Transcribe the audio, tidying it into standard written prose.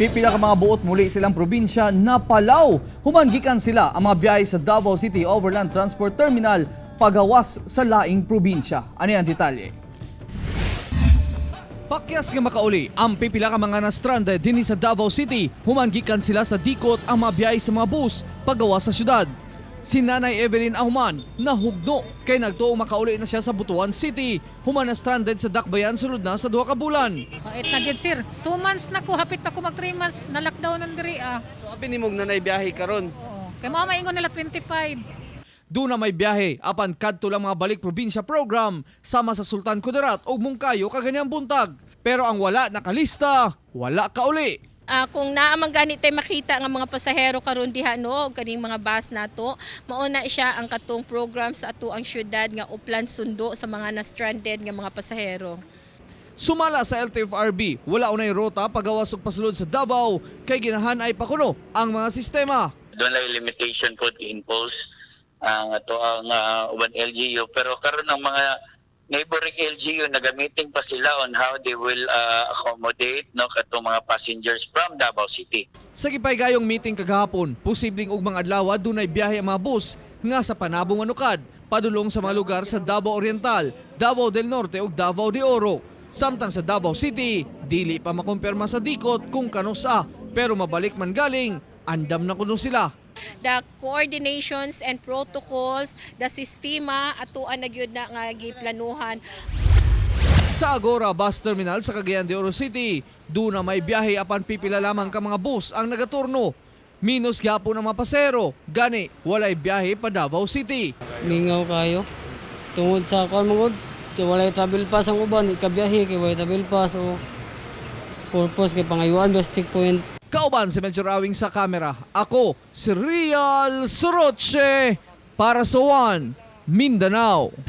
Pipila ka mga buot muli silang probinsya na Palau. Human gikan sila ang mga biyahe sa Davao City Overland Transport Terminal pagawas sa laing probinsya. Ano ang detalye? Pakyas nga makauli ang pipila ka mga na-stranded dinhi sa Davao City. Human gikan sila sa dikot ang mga biyahe sa mga bus pagawas sa syudad. Si Nanay Evelyn Auman nahugno kay nagtuo makauli na siya sa Butuan City. Human na stranded sa Dakbayan sulod na sa 2 ka bulan. Pait na gyud, sir. 2 months na ko, hapit na ko mag 3 months na lockdown nang diri ah. So abi nimog nanay biyahe karon. Oo. Kay mao maingon nila 25. Doon na may biyahe apan kadto lang mga balik probinsya program sama sa Sultan Kudarat ug Mungkayo kaganyang buntag. Pero ang wala nakalista, wala kauli. Kung naa man gani tay makita nga mga pasahero karon diha, no, og kaning mga bus nato, mao na siya ang katong program sa ato ang syudad nga uplan sundo sa mga na stranded nga mga pasahero. Sumala sa LTFRB, wala unay rota pagawas ug pasulod sa Davao kay ginahan ay pakuno ang mga sistema. Doon lang limitation po impose ang ato ang uban LGU, pero karon ang mga neighboring LGU nagamiting pa sila on how they will accommodate, no, katong mga passengers from Davao City. Sa gipaygayong meeting kagahapon, posibleng ugmang adlaw dunay biyahe ang mga bus nga sa panabong manukad padulong sa mga lugar sa Davao Oriental, Davao del Norte ug Davao de Oro. Samtang sa Davao City, dili pa makumpirma sa dikot kung kanusa, pero mabalik man galing, andam na kuno sila. The coordinations and protocols, the sistema atoa na gyud na nga giplanuhan. Sa Agora Bus Terminal sa Cagayan de Oro City, doon na may biyahe apan pipila lamang ka mga bus ang nagaturno. Minus gyapon ang mga pasero, gani walay biyahe pa Davao City. Mingaw kayo. Tungod sa kuan mo gud, kay walay travel pass ang uban, ikabiyahe kay walay travel pass o purpose kay pangayuan best checkpoint. Kauban si Medyo Rawing sa kamera. Ako, si Real Soroche para sa One Mindanao.